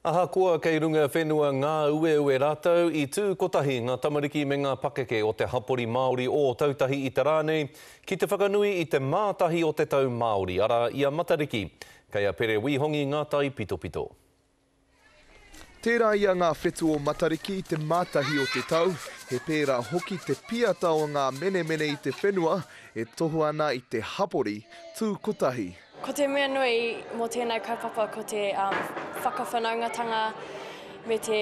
Ahakoa kei runga whenua ngāueue rātou, i tū kotahi ngā tamariki me ngā pakeke o te hapori Māori o Ōtautahi i te rā nei ki te whakanui i te mātahi o te tau Māori, arā, i a Matariki. Kei a Pere Wīhongi ngā taipitopito. Tērā ia ngā whetu o Matariki i te mātahi o te tau, he pērā hoki te piata o ngā menemene i te whenua e tohu ana i te hapori tū kotahi. Ko te mea nui mō tēnei kaupapa ko te whakawhanaungatanga me te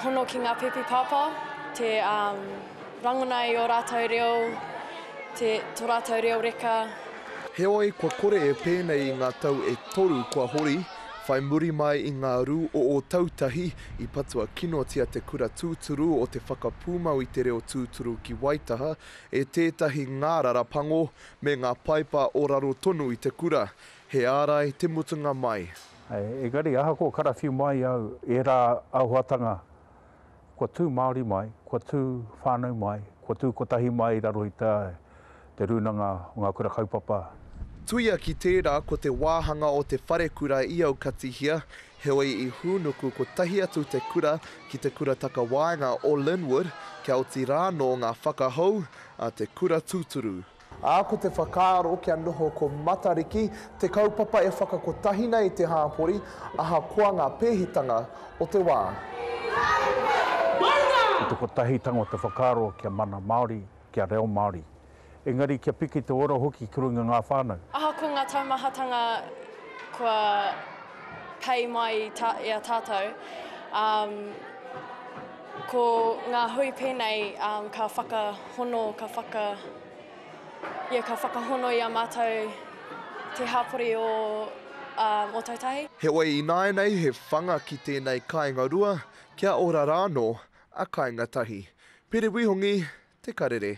hono ki ngā pēpi pāpā, te rangona i ō rātou reo, te, tō rātou reo reka. Heoi, kua kore e pēnei i ngā tau e toru kua hori, whai muri mai i ngā rū o Ōtautahi i patua kinotia te kura tūturu o te whakapūmau i te reo tūturu ki Waitaha e tētahi ngārara pango Me ngā paipa o raro tonu i te kura, he ārai te mutunga mai. Engari ahakoa karawhiu mai au ērā āhuatanga, kua tū Māori mai, kua tū whānau mai, kua tū kotahi mai i raro i te Rūnanga o ngā Kura Kaupapa. Tuia ki tērā ko te wāhanga o te wharekura i aukatihia, heoi i hūnuku kotahi atu te kura ki te kura takawaenga o Linwood kia oti rānō ngā whakahou a te kura tūturu. Ā, ko te whakaaro kia noho ko Matariki te kaupapa e whakakotahi nei te hāpori ahakoa ngā pēhitanga o te wā. Ko te kotahitanga o te whakaaro kia mana Māori, kia reo Māori. Engari kia piki te ora hoki ki runga ngā whānau. Ahakoa ngā taumahatanga kua pei mai i a tātou, ko ngā hui pēnei ka whakahono, ka whaka, yeah, ka whakahono i a mātou te hapori o Ōtautahi. Heoi ināianei he whanga ki tēnei kāinga rua, kia ora rānō a kāinga tahi. Pere Wihongi, Te Karere.